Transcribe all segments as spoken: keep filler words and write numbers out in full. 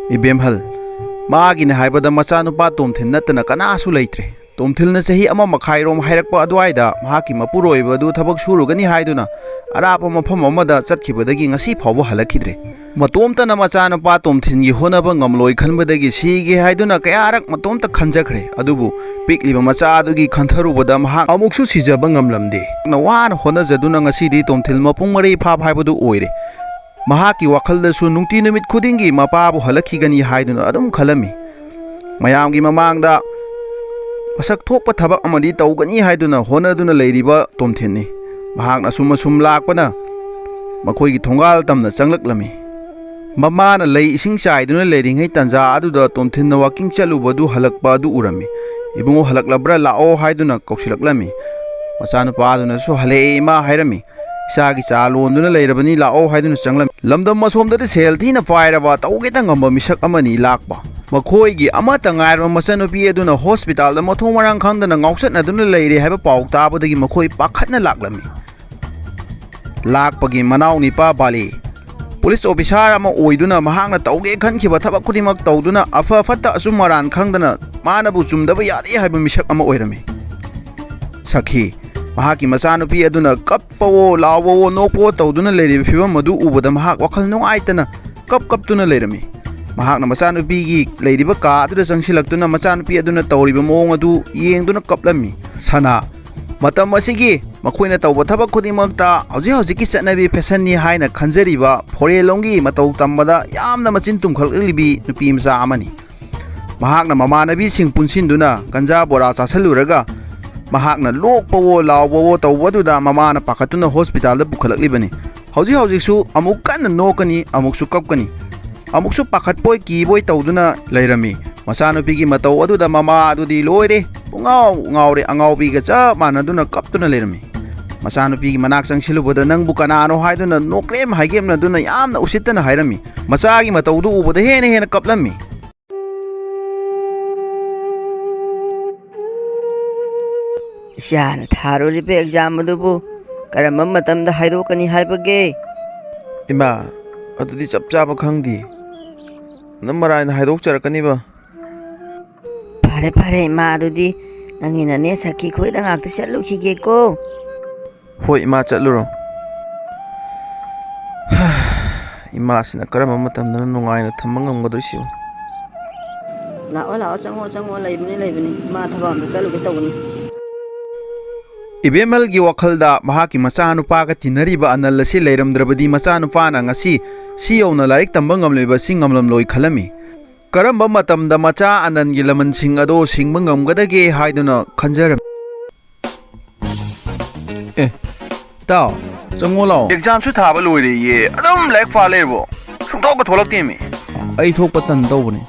"ꯏꯕꯦꯝꯍꯜ, ꯃꯥꯒꯤꯅꯦ ꯍꯥꯏꯕꯗ ꯃꯆꯥꯅꯨꯄꯥ ꯇꯣꯝꯊꯤꯟ ꯅꯠꯇꯅ ꯀꯅꯥꯁꯨ ꯂꯩꯇ꯭ꯔꯦ꯫ ꯇꯣꯝꯊꯤꯟꯅ ꯆꯍꯤ ꯑꯃ ꯃꯈꯥꯏꯔꯣꯝ ꯍꯥꯏꯔꯛꯄ ꯑꯗꯨꯋꯥꯏꯗ ꯃꯍꯥꯛꯀꯤ ꯃꯄꯨꯔꯣꯏꯕ ꯑꯗꯨ ꯊꯕꯛ ꯁꯨꯔꯨꯒꯅꯤ ꯍꯥꯏꯗꯨꯅ ꯑꯔꯥꯞꯄ ꯃꯐꯝ ꯑꯃꯗ ꯆꯠꯈꯤꯕꯗꯒꯤ ꯉꯁꯤ ꯐꯥꯎꯕ ꯍꯜꯂꯛꯈꯤꯗ꯭ꯔꯦ꯫ ꯃꯇꯣꯝꯇꯅ ꯃꯆꯥꯅꯨꯄꯥ ꯇꯣꯝꯊꯤꯟꯒꯤ ꯍꯣꯠꯅꯕ ꯉꯝꯂꯣꯏ ꯈꯟꯕꯗꯒꯤ ꯁꯤꯒꯦ ꯍꯥꯏꯗꯨꯅ ꯀꯌꯥꯔꯛ ꯃꯇꯣꯝꯇ ꯈꯟꯖꯈ꯭ꯔꯦ꯫ ꯑꯗꯨꯕꯨ ꯄꯤꯛꯂꯤꯕ ꯃꯆꯥ ꯑꯗꯨꯒꯤ ꯈꯟꯊꯔꯨꯕꯗ ꯃꯍꯥꯛ ꯑꯃꯨꯛꯁꯨ ꯁꯤꯖꯕ ꯉꯝꯂꯝꯗꯦ꯫ ꯋꯥꯅ ꯍꯣꯠꯅꯖꯗꯨꯅ ꯉꯁꯤꯗꯤ ꯇꯣꯝꯊꯤꯟ ꯃꯄꯨꯡ ꯃꯔꯩ ꯐꯥꯕ ꯍꯥꯏꯕꯗꯨ ꯑꯣꯏꯔꯦ꯫ ꯃꯍꯥꯛꯀꯤ ꯋꯥꯈꯜꯗꯁꯨ ꯅꯨꯡꯇꯤ ꯅꯨꯃꯤꯠ ꯈꯨꯗꯤꯡꯒꯤ ꯃꯄꯥꯕꯨ ꯍꯜꯂꯛꯈꯤꯒꯅꯤ ꯍꯥꯏꯗꯨꯅ ꯑꯗꯨꯝ ꯈꯜꯂꯝꯃꯤ꯫ ꯃꯌꯥꯝꯒꯤ ꯃꯃꯥꯡꯗ ꯃꯁꯛ ꯊꯣꯛꯄ ꯊꯕꯛ ꯑꯃꯗꯤ ꯇꯧꯒꯅꯤ ꯍꯥꯏꯗꯨꯅ ꯍꯣꯠꯅꯗꯨꯅ ꯂꯩꯔꯤꯕ ꯇꯣꯝꯊꯤꯟꯅꯤ꯫ ꯃꯍꯥꯛꯅ ꯑꯁꯨꯝ ꯑꯁꯨꯝ ꯂꯥꯛꯄꯅ ꯃꯈꯣꯏꯒꯤ ꯊꯣꯡꯒꯥꯜ ꯇꯝꯅ ꯆꯪꯂꯛꯂꯝꯃꯤ꯫ ꯃꯃꯥꯅ ꯂꯩ ꯏꯁꯤꯡ ꯆꯥꯏꯗꯨꯅ ꯂꯩꯔꯤꯉꯩ ꯇꯟꯖꯥ ꯑꯗꯨꯗ ꯇꯣꯝꯊꯤꯟꯅ ꯋꯥꯀꯤꯡ ꯆꯠꯂꯨꯕꯗꯨ ꯍꯜꯂꯛꯄ ꯑꯗꯨ ꯎꯔꯝꯃꯤ꯫ "ꯏꯕꯨꯡꯉꯣ ꯍꯜꯂꯛꯂꯕ꯭ꯔꯥ? ꯂꯥꯛꯑꯣ" ꯍꯥꯏꯗꯨꯅ ꯀꯧꯁꯤꯜꯂꯛꯂꯝꯃꯤ꯫ ꯃꯆꯥꯅꯨꯄꯥ ꯑꯗꯨꯅꯁꯨ "ꯍꯜꯂꯛꯑꯦ ꯏꯃꯥ" ꯍꯥꯏꯔꯝꯃꯤ꯫ "ꯏꯆꯥꯒꯤ ꯆꯥ ꯂꯣꯟꯗꯨꯅ ꯂꯩꯔꯕꯅꯤ, ꯂꯥꯛꯑꯣ" ꯍꯥꯏꯗꯨꯅ ꯆꯪꯂꯝꯃꯤ꯫ ꯂꯝꯗꯝ ꯑꯁꯣꯝꯗꯗꯤ ꯁꯦꯜ ꯊꯤꯅ ꯄꯥꯏꯔꯕ ꯇꯧꯒꯦꯇ ꯉꯝꯕ ꯃꯤꯁꯛ ꯑꯃꯅꯤ ꯂꯥꯛꯄ꯫ ꯃꯈꯣꯏꯒꯤ ꯑꯃꯠꯇ ꯉꯥꯏꯔꯕ ꯃꯆꯟꯅꯨꯄꯤ ꯑꯗꯨꯅ ꯍꯣꯁꯄꯤꯇꯥꯜꯗ ꯃꯊꯣꯡ ꯃꯔꯥꯡ ꯈꯪꯗꯅ ꯉꯥꯎꯆꯠꯅꯗꯨꯅ ꯂꯩꯔꯦ ꯍꯥꯏꯕ ꯄꯥꯎ ꯇꯥꯕꯗꯒꯤ ꯃꯈꯣꯏ ꯄꯥꯈꯠꯅ ꯂꯥꯛꯂꯝꯃꯤ꯫ ꯂꯥꯛꯄꯒꯤ ꯃꯅꯥꯎ ꯅꯤꯄꯥ ꯕꯥꯂꯤ ꯄꯨꯂꯤꯁ ꯑꯣꯐꯤꯁꯥꯔ ꯑꯃ ꯑꯣꯏꯗꯨꯅ ꯃꯍꯥꯛꯅ ꯇꯧꯒꯦ ꯈꯟꯈꯤꯕ ꯊꯕꯛ ꯈꯨꯗꯤꯡꯃꯛ ꯇꯧꯗꯨꯅ ꯑꯐ ꯐꯠꯇ ꯑꯆꯨꯝ ꯑꯔꯥꯟ ꯈꯪꯗꯅ ꯃꯥꯅꯕꯨ ꯆꯨꯝꯗꯕ ꯌꯥꯗꯦ ꯍꯥꯏꯕ ꯃꯤꯁꯛ ꯑꯃ ꯑꯣꯏꯔꯝꯃꯤ꯫ ꯁꯈꯤ ꯃꯍꯥꯛꯀꯤ ꯃꯆꯥꯅꯨꯄꯤ ꯑꯗꯨꯅ ꯀꯞꯄꯋꯣ, ꯂꯥꯎꯕꯋꯣ, ꯅꯣꯛꯄꯋꯣ ꯇꯧꯗꯨꯅ ꯂꯩꯔꯤꯕ ꯐꯤꯕꯝ ꯑꯗꯨ ꯎꯕꯗ ꯃꯍꯥꯛ ꯋꯥꯈꯜ ꯅꯨꯡꯉꯥꯏꯇꯅ ꯀꯞ ꯀꯞꯇꯨꯅ ꯂꯩꯔꯝꯃꯤ꯫ ꯃꯍꯥꯛꯅ ꯃꯆꯥꯅꯨꯄꯤꯒꯤ ꯂꯩꯔꯤꯕ ꯀꯥ ꯑꯗꯨꯗ ꯆꯪꯁꯤꯜꯂꯛꯇꯨꯅ ꯃꯆꯥꯅꯨꯄꯤ ꯑꯗꯨꯅ ꯇꯧꯔꯤꯕ ꯃꯑꯣꯡ ꯑꯗꯨ ꯌꯦꯡꯗꯨꯅ ꯀꯞꯂꯝꯃꯤ꯫ ꯁꯅꯥ ꯃꯇꯝ ꯑꯁꯤꯒꯤ ꯃꯈꯣꯏꯅ ꯇꯧꯕ ꯊꯕꯛ ꯈꯨꯗꯤꯡꯃꯛꯇ ꯍꯧꯖꯤꯛ ꯍꯧꯖꯤꯛꯀꯤ ꯆꯠꯅꯕꯤ ꯐꯦꯁꯟꯅꯤ ꯍꯥꯏꯅ ꯈꯟꯖꯔꯤꯕ ꯐꯣꯔꯦꯟ ꯂꯣꯝꯒꯤ ꯃꯇꯧ ꯇꯝꯕꯗ ꯌꯥꯝꯅ ꯃꯆꯤꯟ ꯇꯨꯝꯈꯠꯂꯛꯂꯤꯕꯤ ꯅꯨꯄꯤ ꯃꯆꯥ ꯑꯃꯅꯤ꯫ ꯃꯍꯥꯛꯅ ꯃꯃꯥꯟꯅꯕꯤꯁꯤꯡ ꯄꯨꯟꯁꯤꯟꯗꯨꯅ ꯒꯟꯖꯥ ꯕꯣꯔꯥ ꯆꯥꯁꯤꯜꯂꯨꯔꯒ ꯃꯍꯥꯛꯅ ꯂꯣꯛꯄꯋꯣ ꯂꯥꯎꯕꯋꯣ ꯇꯧꯕꯗꯨꯗ ꯃꯃꯥꯅ ꯄꯥꯈꯠꯇꯨꯅ ꯍꯣꯁꯄꯤꯇꯥꯜꯗ ꯄꯨꯈꯠꯂꯛꯂꯤꯕꯅꯤ꯫ ꯍꯧꯖꯤꯛ ꯍꯧꯖꯤꯛꯁꯨ ꯑꯃꯨꯛ ꯀꯟꯅ ꯅꯣꯛꯀꯅꯤ, ꯑꯃꯨꯛꯁꯨ ꯀꯞꯀꯅꯤ, ꯑꯃꯨꯛꯁꯨ ꯄꯥꯈꯠꯄꯣꯏ ꯀꯤꯕꯣꯏ ꯇꯧꯗꯨꯅ ꯂꯩꯔꯝꯃꯤ꯫ ꯃꯆꯥꯅꯨꯄꯤꯒꯤ ꯃꯇꯧ ꯑꯗꯨꯗ ꯃꯃꯥ ꯑꯗꯨꯗꯤ ꯂꯣꯏꯔꯦ, ꯄꯨꯡꯉꯥꯎ ꯉꯥꯎꯔꯦ, ꯑꯉꯥꯎꯕꯤꯒ ꯆꯞ ꯃꯥꯟꯅꯗꯨꯅ ꯀꯞꯇꯨꯅ ꯂꯩꯔꯝꯃꯤ꯫ ꯃꯆꯥꯅꯨꯄꯤꯒꯤ ꯃꯅꯥꯛ ꯆꯪꯁꯤꯜꯂꯨꯕꯗ, "ꯅꯪꯕꯨ ꯀꯅꯥꯅꯣ?" ꯍꯥꯏꯗꯨꯅ ꯅꯣꯛꯂꯦꯝ ꯍꯥꯏꯒꯦꯝꯅꯗꯨꯅ ꯌꯥꯝꯅ ꯎꯁꯤꯠꯇꯅ ꯍꯥꯏꯔꯝꯃꯤ꯫ ꯃꯆꯥꯒꯤ ꯃꯇꯧꯗꯨ ꯎꯕꯗ ꯍꯦꯟꯅ ꯍꯦꯟꯅ ꯀꯞꯂꯝꯃꯤ꯫ "ꯏꯆꯥꯅ ꯊꯥꯔꯨꯔꯤꯕ ꯑꯦꯛꯖꯥꯝ ꯑꯗꯨꯕꯨ ꯀꯔꯝꯕ ꯃꯇꯝꯗ ꯍꯥꯏꯗꯣꯛꯀꯅꯤ ꯍꯥꯏꯕꯒꯦ?" "ꯏꯃꯥ, ꯑꯗꯨꯗꯤ ꯆꯞ ꯆꯥꯕ ꯈꯪꯗꯦ꯫ ꯑꯗꯨꯝ ꯃꯔꯥꯏꯅ ꯍꯥꯏꯗꯣꯛꯆꯔꯛꯀꯅꯤꯕ꯫ ꯐꯔꯦ, ꯐꯔꯦ, ꯏꯃꯥ, ꯑꯗꯨꯗꯤ ꯅꯪꯒꯤ ꯅꯅꯦ ꯁꯈꯤ ꯈꯣꯏꯗ ꯉꯥꯛꯇ ꯆꯠꯂꯨꯈꯤꯒꯦꯀꯣ꯫ ꯍꯣꯏ, ꯏꯃꯥ, ꯆꯠꯂꯨꯔꯣ꯫ ꯏꯃꯥꯁꯤꯅ ꯀꯔꯝꯕ ꯃꯇꯝꯗꯅ ꯅꯨꯡꯉꯥꯏꯅ ꯊꯝꯕ ꯉꯝꯒꯗꯣꯏꯁꯤꯕꯣ? ꯂꯥꯛꯑꯣ, ꯂꯥꯛꯑꯣ, ꯆꯪꯉꯣ, ꯆꯪꯉꯣ, ꯂꯩꯕꯅꯤ, ꯂꯩꯕꯅꯤ꯫ ꯏꯃꯥ ꯊꯕꯛ ꯑꯝꯇ ꯆꯠꯂꯨꯒꯦ ꯇꯧꯕꯅꯤ꯫ ꯏꯕꯦꯝꯃꯜꯒꯤ ꯋꯥꯈꯜꯗ ꯃꯍꯥꯛꯀꯤ ꯃꯆꯥꯅꯨꯄꯥꯒ ꯇꯤꯟꯅꯔꯤꯕ ꯑꯅꯜ ꯑꯁꯤ ꯂꯩꯔꯝꯗ꯭ꯔꯕꯗꯤ ꯃꯆꯥꯅꯨꯄꯥꯅ ꯉꯁꯤ ꯁꯤ ꯌꯧꯅ ꯂꯥꯏꯔꯤꯛ ꯇꯝꯕ ꯉꯝꯂꯤꯕ ꯑꯁꯤ ꯉꯝꯂꯝꯂꯣꯏ ꯈꯜꯂꯝꯃꯤ꯫ ꯀꯔꯝꯕ ꯃꯇꯝꯗ ꯃꯆꯥ ꯑꯅꯟꯒꯤ ꯂꯃꯟꯁꯤꯡ ꯑꯗꯣ ꯁꯤꯡꯕ ꯉꯝꯒꯗꯒꯦ ꯍꯥꯏꯗꯨꯅ ꯈꯟꯖꯔꯝꯃꯤ꯫ ꯑꯦ, ꯏꯇꯥꯎ, ꯆꯪꯉꯣ ꯂꯥꯛꯑꯣ꯫ ꯑꯦꯛꯖꯥꯝꯁꯨ ꯊꯥꯕ ꯂꯣꯏꯔꯦꯌꯦ, ꯑꯗꯨꯝ ꯂꯥꯏꯔꯤꯛ ꯄꯥ ꯂꯩꯔꯕꯣ? ꯁꯨꯡꯊꯣꯛꯀ ꯊꯣꯛꯂꯛꯇꯦꯃꯤ꯫ ꯑꯩ ꯊꯣꯛꯄ ꯇꯟ ꯇꯧꯕꯅꯦ꯫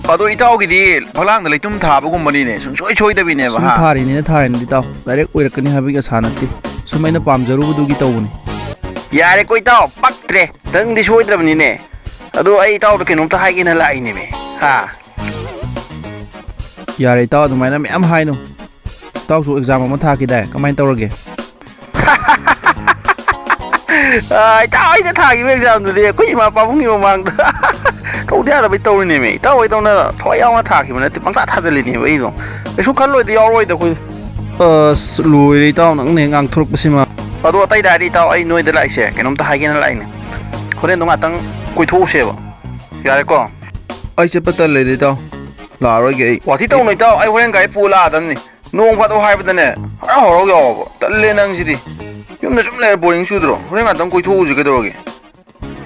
ꯑꯗꯣ ꯏꯇꯥꯎꯒꯤꯗꯤ ꯐꯛꯂꯥꯡꯗ ꯂꯩꯇꯨꯝ ꯊꯥꯕꯒꯨꯝꯕꯅꯤꯅꯦ, ꯁꯨꯡꯁꯣꯏ ꯁꯣꯏꯗꯕꯤꯅꯦꯕ, ꯁꯨꯝ ꯍꯥ? ꯊꯥꯔꯤꯅꯦꯅ ꯊꯥꯔꯤꯅꯦ ꯏꯇꯥꯎ, ꯂꯥꯏꯔꯤꯛ ꯑꯣꯏꯔꯛꯀꯅꯤ ꯍꯥꯏꯕꯒꯤ ꯑꯁꯥ ꯅꯠꯇꯦ, ꯁꯨꯝ ꯑꯩꯅ ꯄꯥꯝꯖꯔꯨꯕꯗꯨꯒꯤ ꯇꯧꯕꯅꯦ꯫ ꯌꯥꯔꯦꯀꯣ ꯏꯇꯥꯎ, ꯄꯛꯇ꯭ꯔꯦ, ꯅꯪꯗꯤ ꯁꯣꯏꯗ꯭ꯔꯕꯅꯤꯅꯦ꯫ ꯑꯗꯣ ꯑꯩ ꯏꯇꯥꯎꯗ ꯀꯩꯅꯣꯝꯇ ꯍꯥꯏꯒꯦꯅ ꯂꯥꯛꯏꯅꯦꯃꯤ, ꯍꯥ? ꯌꯥꯔꯦ ꯏꯇꯥꯎ, ꯑꯗꯨꯃꯥꯏꯅ ꯃꯌꯥꯝ ꯍꯥꯏꯅꯨ꯫ ꯏꯇꯥꯎꯁꯨ ꯑꯦꯛꯖꯥꯝ ꯑꯃ ꯊꯥꯈꯤꯗꯥꯏ? ꯀꯃꯥꯏꯅ ꯇꯧꯔꯒꯦ? ꯑꯥ, ꯏꯇꯥꯎ, ꯑꯩꯅ ꯊꯥꯈꯤꯕ ꯑꯦꯛꯖꯥꯝꯗꯨꯗꯤ ꯑꯩꯈꯣꯏ ꯏꯃꯥ ꯄꯥꯕꯨꯡꯒꯤ ꯃꯃꯥꯡꯗ ꯇꯧꯗ ꯌꯥꯗꯕꯩ ꯇꯧꯔꯤꯅꯦꯃꯤ꯫ ꯏꯇꯥꯎ ꯍꯣꯏꯗꯧꯅ ꯊꯋꯥꯏ ꯌꯥꯎꯅ ꯊꯥꯈꯤꯕ ꯅꯠꯇꯦ, ꯄꯪꯊꯥ ꯊꯥꯖꯤꯜꯂꯤꯅꯦꯕ ꯑꯩꯗꯣ꯫ ꯀꯩꯁꯨ ꯈꯜꯂꯣꯏꯗ, ꯌꯥꯎꯔꯣꯏꯗ ꯑꯩꯈꯣꯏ꯫ ꯑꯁ, ꯂꯣꯏꯔꯦ ꯏꯇꯥꯎ, ꯅꯪꯅ ꯍꯦꯛ ꯉꯥꯡꯊꯣꯔꯛꯄꯁꯤꯃ꯫ ꯑꯗꯣ ꯑꯇꯩꯗ ꯍꯥꯏꯗꯤ ꯏꯇꯥꯎ, ꯑꯩ ꯅꯣꯏꯗ ꯂꯥꯛꯏꯁꯦ ꯀꯩꯅꯣꯝꯇ ꯍꯥꯏꯒꯦꯅ ꯂꯥꯛꯏꯅꯦ꯫ ꯍꯣꯔꯦꯟꯗꯣ ꯉꯥꯛꯇꯪ ꯀꯣꯏꯊꯣꯛꯎꯁꯦꯕ꯫ ꯌꯥꯔꯦꯀꯣ? ꯑꯩ ꯆꯠꯄ ꯇꯜꯂꯦꯗ ꯏꯇꯥꯎ, ꯂꯥꯛꯑꯔꯣꯏꯒꯦ ꯑꯩ꯫ ꯋꯥꯊꯤ ꯇꯧꯅꯨ ꯏꯇꯥꯎ, ꯑꯩ ꯍꯣꯔꯦꯟ ꯒꯥꯔꯤ ꯄꯨ ꯂꯥꯛꯑꯗꯝꯅꯤ꯫ ꯅꯣꯡ ꯐꯥꯗꯣꯛ ꯍꯥꯏꯕꯗꯅꯦ, ꯍꯔꯥꯎ ꯍꯔꯥꯎ ꯌꯥꯎꯑꯣꯕ꯫ ꯇꯜꯂꯦ ꯅꯪꯁꯤꯗꯤ꯫ ꯌꯨꯝꯗ ꯁꯨꯝ ꯂꯩꯔ ꯕꯣꯔꯤꯡ ꯆꯨꯗ꯭ꯔꯣ? ꯍꯣꯔꯦꯟ ꯉꯥꯛꯇꯪ ꯀꯣꯏꯊꯣꯛꯎꯁꯤ ꯀꯩꯗꯧꯔꯒꯦ?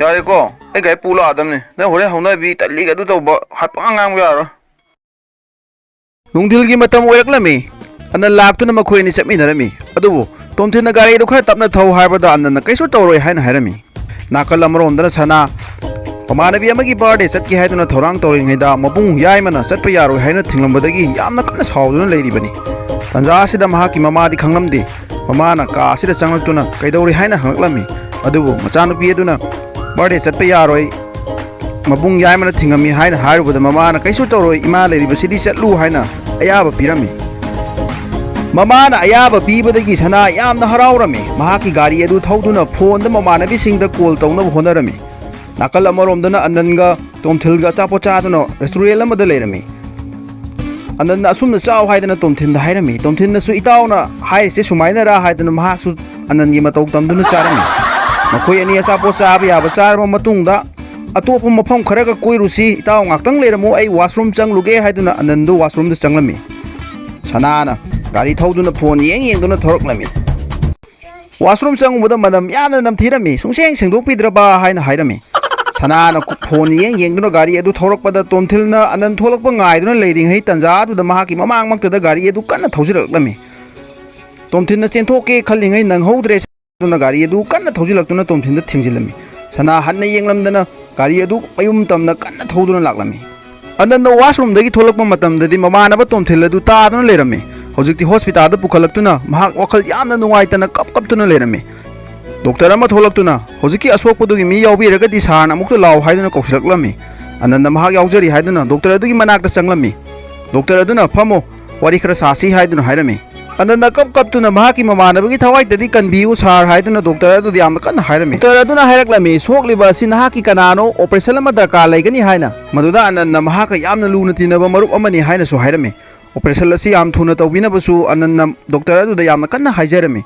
ꯌꯥꯔꯦꯀꯣ? ꯑꯩ ꯒꯥꯔꯤ ꯄꯨ ꯂꯥꯛꯑꯗꯝꯅꯤ꯫ ꯅꯪ ꯍꯣꯔꯦꯟ ꯍꯧꯅꯕꯤ, ꯇꯜꯂꯤꯒ ꯑꯗꯨ ꯇꯧꯕ ꯍꯥꯏ ꯄꯉꯥꯡ ꯉꯥꯡꯕ ꯌꯥꯔꯣꯏ꯫ ꯅꯨꯡꯊꯤꯜꯒꯤ ꯃꯇꯝ ꯑꯣꯏꯔꯛꯂꯝꯃꯤ꯫ ꯑꯅꯟ ꯂꯥꯛꯇꯨꯅ ꯃꯈꯣꯏ ꯑꯅꯤ ꯆꯠꯃꯤꯟꯅꯔꯝꯃꯤ꯫ ꯑꯗꯨꯕꯨ ꯇꯣꯝꯊꯤꯟꯅ ꯒꯥꯔꯤꯗꯨ ꯈꯔ ꯇꯞꯅ ꯊꯧ ꯍꯥꯏꯕꯗ ꯑꯅꯟꯅ ꯀꯩꯁꯨ ꯇꯧꯔꯣꯏ ꯍꯥꯏꯅ ꯍꯥꯏꯔꯝꯃꯤ꯫ ꯅꯥꯀꯜ ꯑꯃꯔꯣꯝꯗꯅ ꯁꯅꯥ ꯃꯃꯥꯟꯅꯕꯤ ꯑꯃꯒꯤ ꯕꯥꯔꯗꯦ ꯆꯠꯀꯦ ꯍꯥꯏꯗꯨꯅ ꯊꯧꯔꯥꯡ ꯇꯧꯔꯤꯉꯩꯗ ꯃꯕꯨꯡ ꯌꯥꯏꯃꯅ ꯆꯠꯄ ꯌꯥꯔꯣꯏ ꯍꯥꯏꯅ ꯊꯤꯡꯂꯝꯕꯗꯒꯤ ꯌꯥꯝꯅ ꯀꯟꯅ ꯁꯥꯎꯗꯨꯅ ꯂꯩꯔꯤꯕꯅꯤ꯫ ꯇꯟꯖꯥ ꯑꯁꯤꯗ ꯃꯍꯥꯛꯀꯤ ꯃꯃꯥꯗꯤ ꯈꯪꯂꯝꯗꯦ꯫ ꯃꯃꯥꯅ ꯀꯥ ꯑꯁꯤꯗ ꯆꯪꯂꯛꯇꯨꯅ ꯀꯩꯗꯧꯔꯤ ꯍꯥꯏꯅ ꯍꯪꯂꯛꯂꯝꯃꯤ꯫ ꯑꯗꯨꯕꯨ ꯃꯆꯥꯅꯨꯄꯤ ꯑꯗꯨꯅ ꯕꯥꯔꯗꯦ ꯆꯠꯄ ꯌꯥꯔꯣꯏ, ꯃꯕꯨꯡ ꯌꯥꯏꯃꯅ ꯊꯤꯡꯉꯝꯃꯤ ꯍꯥꯏꯅ ꯍꯥꯏꯔꯨꯕꯗ ꯃꯃꯥꯅ ꯀꯩꯁꯨ ꯇꯧꯔꯣꯏ, ꯏꯃꯥ ꯂꯩꯔꯤꯕꯁꯤꯗꯤ ꯆꯠꯂꯨ ꯍꯥꯏꯅ ꯑꯌꯥꯕ ꯄꯤꯔꯝꯃꯤ꯫ ꯃꯃꯥꯅ ꯑꯌꯥꯕ ꯄꯤꯕꯗꯒꯤ ꯁꯅꯥ ꯌꯥꯝꯅ ꯍꯔꯥꯎꯔꯝꯃꯤ꯫ ꯃꯍꯥꯛꯀꯤ ꯒꯥꯔꯤ ꯑꯗꯨ ꯊꯧꯗꯨꯅ ꯐꯣꯟꯗ ꯃꯃꯥꯟꯅꯕꯤꯁꯤꯡꯗ ꯀꯣꯜ ꯇꯧꯅꯕ ꯍꯣꯠꯅꯔꯝꯃꯤ꯫ ꯅꯥꯀꯜ ꯑꯃꯔꯣꯝꯗꯅ ꯑꯅꯟꯒ ꯇꯣꯝꯊꯤꯜꯒ ꯑꯆꯥꯄꯣꯠ ꯆꯥꯗꯨꯅ ꯔꯦꯁꯇꯨꯔꯦꯟ ꯑꯃꯗ ꯂꯩꯔꯝꯃꯤ꯫ ꯑꯅꯟꯅ ꯑꯁꯨꯝꯅ ꯆꯥꯎ ꯍꯥꯏꯗꯅ ꯇꯣꯝꯊꯤꯟꯗ ꯍꯥꯏꯔꯝꯃꯤ꯫ ꯇꯣꯝꯊꯤꯟꯅꯁꯨ "ꯏꯇꯥꯎꯅ ꯍꯥꯏꯔꯤꯁꯦ ꯁꯨꯃꯥꯏꯅꯔꯥ?" ꯍꯥꯏꯗꯨꯅ ꯃꯍꯥꯛꯁꯨ ꯑꯅꯟꯒꯤ ꯃꯇꯧ ꯇꯝꯗꯨꯅ ꯆꯥꯔꯝꯃꯤ꯫ ꯃꯈꯣꯏ ꯑꯅꯤ ꯑꯆꯥꯄꯣꯠ ꯆꯥꯕ ꯌꯥꯕ ꯆꯥꯔꯕ ꯃꯇꯨꯡꯗ, "ꯑꯇꯣꯞꯄ ꯃꯐꯝ ꯈꯔꯒ ꯀꯣꯏꯔꯨꯁꯤ, ꯏꯇꯥꯎ ꯉꯥꯛꯇꯪ ꯂꯩꯔꯝꯃꯨ, ꯑꯩ ꯋꯥꯁꯔꯨꯝ ꯆꯪꯂꯨꯒꯦ" ꯍꯥꯏꯗꯨꯅ ꯑꯅꯟꯗꯨ ꯋꯥꯁꯔꯨꯝꯗ ꯆꯪꯂꯝꯃꯤ꯫ ꯁꯅꯥꯅ ꯒꯥꯔꯤ ꯊꯧꯗꯨꯅ ꯐꯣꯟ ꯌꯦꯡ ꯌꯦꯡꯗꯨꯅ ꯊꯧꯔꯛꯂꯝꯃꯤ꯫ ꯋꯥꯁꯔꯨꯝ ꯆꯪꯉꯨꯕꯗ ꯃꯅꯝ ꯌꯥꯝꯅ ꯅꯝꯊꯤꯔꯝꯃꯤ꯫ "ꯁꯨꯡꯁꯦꯡ ꯁꯦꯡꯗꯣꯛꯄꯤꯗ꯭ꯔꯕ?" ꯍꯥꯏꯅ ꯍꯥꯏꯔꯝꯃꯤ꯫ ꯁꯅꯥꯅ ꯐꯣꯟ ꯌꯦꯡ ꯌꯦꯡꯗꯨꯅ ꯒꯥꯔꯤ ꯑꯗꯨ ꯊꯧꯔꯛꯄꯗ, ꯇꯣꯝꯊꯤꯜꯅ ꯑꯅꯟ ꯊꯣꯛꯂꯛꯄ ꯉꯥꯏꯗꯨꯅ ꯂꯩꯔꯤꯉꯩ ꯇꯟꯖꯥ ꯑꯗꯨꯗ ꯃꯍꯥꯛꯀꯤ ꯃꯃꯥꯡꯃꯛꯇꯗ ꯒꯥꯔꯤ ꯑꯗꯨ ꯀꯟꯅ ꯊꯧꯖꯤꯜꯂꯛꯂꯝꯃꯤ꯫ ꯇꯣꯝꯊꯤꯜꯅ ꯆꯦꯟꯊꯣꯛꯀꯦ ꯈꯜꯂꯤꯉꯩ ꯅꯪꯍꯧꯗ꯭ꯔꯦ꯫ ꯑꯗꯨꯅ ꯒꯥꯔꯤ ꯑꯗꯨ ꯀꯟꯅ ꯊꯧꯖꯤꯜꯂꯛꯇꯨꯅ ꯇꯣꯝꯊꯤꯟꯗ ꯊꯦꯡꯖꯤꯜꯂꯝꯃꯤ꯫ ꯁꯅꯥ ꯍꯟꯅ ꯌꯦꯡꯂꯝꯗꯅ ꯒꯥꯔꯤ ꯑꯗꯨ ꯃꯌꯨꯝ ꯇꯝꯅ ꯀꯟꯅ ꯊꯧꯗꯨꯅ ꯂꯥꯛꯂꯝꯃꯤ꯫ ꯑꯅꯟꯅ ꯋꯥꯁꯔꯨꯝꯗꯒꯤ ꯊꯣꯛꯂꯛꯄ ꯃꯇꯝꯗꯗꯤ ꯃꯃꯥꯟꯅꯕ ꯇꯣꯝꯊꯤꯜ ꯑꯗꯨ ꯇꯥꯗꯨꯅ ꯂꯩꯔꯝꯃꯤ꯫ ꯍꯧꯖꯤꯛꯇꯤ ꯍꯣꯁꯄꯤꯇꯥꯜꯗ ꯄꯨꯈꯠꯂꯛꯇꯨꯅ ꯃꯍꯥꯛ ꯋꯥꯈꯜ ꯌꯥꯝꯅ ꯅꯨꯡꯉꯥꯏꯇꯅ ꯀꯞ ꯀꯞꯇꯨꯅ ꯂꯩꯔꯝꯃꯤ꯫ ꯗꯣꯛꯇꯔ ꯑꯃ ꯊꯣꯛꯂꯛꯇꯨꯅ, "ꯍꯧꯖꯤꯛꯀꯤ ꯑꯁꯣꯛꯄꯗꯨꯒꯤ ꯃꯤ ꯌꯥꯎꯕꯤꯔꯒꯗꯤ ꯁꯥꯔꯅ ꯑꯃꯨꯛꯇ ꯂꯥꯛꯑꯣ" ꯍꯥꯏꯗꯨꯅ ꯀꯧꯁꯤꯜꯂꯛꯂꯝꯃꯤ꯫ ꯑꯅꯟꯅ ꯃꯍꯥꯛ ꯌꯥꯎꯖꯔꯤ ꯍꯥꯏꯗꯨꯅ ꯗꯣꯛꯇꯔ ꯑꯗꯨꯒꯤ ꯃꯅꯥꯛꯇ ꯆꯪꯂꯝꯃꯤ꯫ ꯗꯣꯛꯇꯔ ꯑꯗꯨꯅ, "ꯐꯝꯃꯣ, ꯋꯥꯔꯤ ꯈꯔ ꯁꯥꯁꯤ" ꯍꯥꯏꯗꯨꯅ ꯍꯥꯏꯔꯝꯃꯤ꯫ ꯑꯅꯟꯅ ꯀꯞ ꯀꯞꯇꯨꯅ ꯃꯍꯥꯛꯀꯤ ꯃꯃꯥꯟꯅꯕꯒꯤ ꯊꯋꯥꯏꯗꯗꯤ ꯀꯟꯕꯤꯌꯨ ꯁꯥꯔ ꯍꯥꯏꯗꯨꯅ ꯗꯣꯛꯇꯔ ꯑꯗꯨꯗ ꯌꯥꯝꯅ ꯀꯟꯅ ꯍꯥꯏꯔꯝꯃꯤ꯫ ꯗꯣꯛꯇꯔ ꯑꯗꯨꯅ ꯍꯥꯏꯔꯛꯂꯝꯃꯤ, "ꯁꯣꯛꯂꯤꯕ ꯑꯁꯤ ꯅꯍꯥꯛꯀꯤ ꯀꯅꯥꯅꯣ? ꯑꯣꯄꯔꯦꯁꯟ ꯑꯃ ꯗꯔꯀꯥꯔ ꯂꯩꯒꯅꯤ" ꯍꯥꯏꯅ꯫ ꯃꯗꯨꯗ ꯑꯅꯟꯅ ꯃꯍꯥꯛꯀ ꯌꯥꯝꯅ ꯂꯨꯅ ꯇꯤꯟꯅꯕ ꯃꯔꯨꯞ ꯑꯃꯅꯤ ꯍꯥꯏꯅꯁꯨ ꯍꯥꯏꯔꯝꯃꯤ꯫ ꯑꯣꯄꯔꯦꯁꯟ ꯑꯁꯤ ꯌꯥꯝ ꯊꯨꯅ ꯇꯧꯕꯤꯅꯕꯁꯨ ꯑꯅꯟꯅ ꯗꯣꯛꯇꯔ ꯑꯗꯨꯗ ꯌꯥꯝꯅ ꯀꯟꯅ ꯍꯥꯏꯖꯔꯝꯃꯤ꯫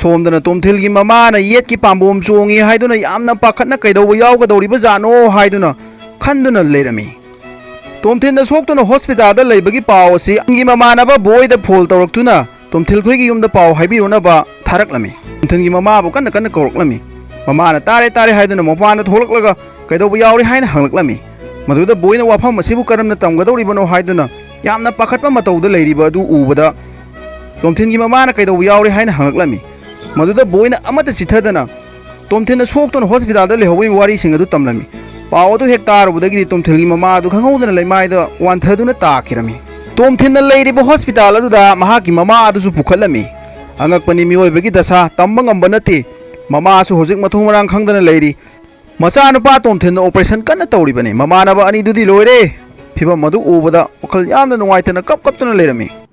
ꯁꯣꯝꯗꯅ ꯇꯣꯝꯊꯤꯜꯒꯤ ꯃꯃꯥꯅ ꯌꯦꯠꯀꯤ ꯄꯥꯝꯕꯣꯝ ꯆꯣꯡꯉꯤ ꯍꯥꯏꯗꯨꯅ ꯌꯥꯝꯅ ꯄꯥꯈꯠꯅ ꯀꯩꯗꯧꯕ ꯌꯥꯎꯒꯗꯧꯔꯤꯕꯖꯥꯠꯅꯣ ꯍꯥꯏꯗꯨꯅ ꯈꯟꯗꯨꯅ ꯂꯩꯔꯝꯃꯤ꯫ ꯇꯣꯝꯊꯤꯟꯅ ꯁꯣꯛꯇꯨꯅ ꯍꯣꯁꯄꯤꯇꯥꯜꯗ ꯂꯩꯕꯒꯤ ꯄꯥꯎ ꯑꯁꯤ ꯑꯅꯟꯒꯤ ꯃꯃꯥꯟꯅꯕ ꯕꯣꯏꯗ ꯐꯣꯟ ꯇꯧꯔꯛꯇꯨꯅ ꯇꯣꯝꯊꯤꯜ ꯈꯣꯏꯒꯤ ꯌꯨꯝꯗ ꯄꯥꯎ ꯍꯥꯏꯕꯤꯔꯨꯅꯕ ꯊꯥꯔꯛꯂꯝꯃꯤ꯫ ꯇꯣꯝꯊꯤꯟꯒꯤ ꯃꯃꯥꯕꯨ ꯀꯟꯅ ꯀꯟꯅ ꯀꯧꯔꯛꯂꯝꯃꯤ꯫ ꯃꯃꯥꯅ "ꯇꯥꯔꯦ, ꯇꯥꯔꯦ" ꯍꯥꯏꯗꯨꯅ ꯃꯄꯥꯟꯗ ꯊꯣꯛꯂꯛꯂꯒ "ꯀꯩꯗꯧꯕ ꯌꯥꯎꯔꯤ?" ꯍꯥꯏꯅ ꯍꯪꯂꯛꯂꯝꯃꯤ꯫ ꯃꯗꯨꯗ ꯕꯣꯏꯅ ꯋꯥꯐꯝ ꯑꯁꯤꯕꯨ ꯀꯔꯝꯅ ꯇꯝꯒꯗꯧꯔꯤꯕꯅꯣ ꯍꯥꯏꯗꯨꯅ ꯌꯥꯝꯅ ꯄꯥꯈꯠꯄ ꯃꯇꯧꯗ ꯂꯩꯔꯤꯕ ꯑꯗꯨ ꯎꯕꯗ ꯇꯣꯝꯊꯤꯟꯒꯤ ꯃꯃꯥꯅ "ꯀꯩꯗꯧꯕ ꯌꯥꯎꯔꯤ?" ꯍꯥꯏꯅ ꯍꯪꯂꯛꯂꯝꯃꯤ꯫ ꯃꯗꯨꯗ ꯕꯣꯏꯅ ꯑꯃꯠꯇ ꯆꯤꯠꯊꯗꯅ ꯇꯣꯝꯊꯤꯟꯅ ꯁꯣꯛꯇꯨꯅ ꯍꯣꯁꯄꯤꯇꯥꯜꯗ ꯂꯩꯍꯧꯕꯒꯤ ꯋꯥꯔꯤꯁꯤꯡ ꯑꯗꯨ ꯇꯝꯂꯝꯃꯤ꯫ ꯄꯥꯎ ꯑꯗꯨ ꯍꯦꯛ ꯇꯥꯔꯨꯕꯗꯒꯤꯗꯤ ꯇꯣꯝꯊꯤꯟꯒꯤ ꯃꯃꯥ ꯑꯗꯨ ꯈꯪꯍꯧꯗꯅ ꯂꯩꯃꯥꯏꯗ ꯋꯥꯟꯊꯗꯨꯅ ꯇꯥꯈꯤꯔꯝꯃꯤ꯫ ꯇꯣꯝꯊꯤꯟꯅ ꯂꯩꯔꯤꯕ ꯍꯣꯁꯄꯤꯇꯥꯜ ꯑꯗꯨꯗ ꯃꯍꯥꯛꯀꯤ ꯃꯃꯥ ꯑꯗꯨꯁꯨ ꯄꯨꯈꯠꯂꯝꯃꯤ꯫ ꯑꯉꯛꯄꯅꯤ, ꯃꯤꯑꯣꯏꯕꯒꯤ ꯗꯁꯥ ꯇꯝꯕ ꯉꯝꯕ ꯅꯠꯇꯦ꯫ ꯃꯃꯥꯁꯨ ꯍꯧꯖꯤꯛ ꯃꯊꯣꯡ ꯃꯔꯥꯡ ꯈꯪꯗꯅ ꯂꯩꯔꯤ꯫ ꯃꯆꯥꯅꯨꯄꯥ ꯇꯣꯝꯊꯤꯟꯅ ꯑꯣꯄꯔꯦꯁꯟ ꯀꯟꯅ ꯇꯧꯔꯤꯕꯅꯤ꯫ ꯃꯃꯥꯟꯅꯕ ꯑꯅꯤꯗꯨꯗꯤ ꯂꯣꯏꯔꯦ꯫ ꯐꯤꯚꯝ ꯑꯗꯨ ꯎꯕꯗ ꯋꯥꯈꯜ ꯌꯥꯝꯅ ꯅꯨꯡꯉꯥꯏꯇꯅ ꯀꯞ ꯀꯞꯇꯨꯅ ꯂꯩꯔꯝꯃꯤ꯫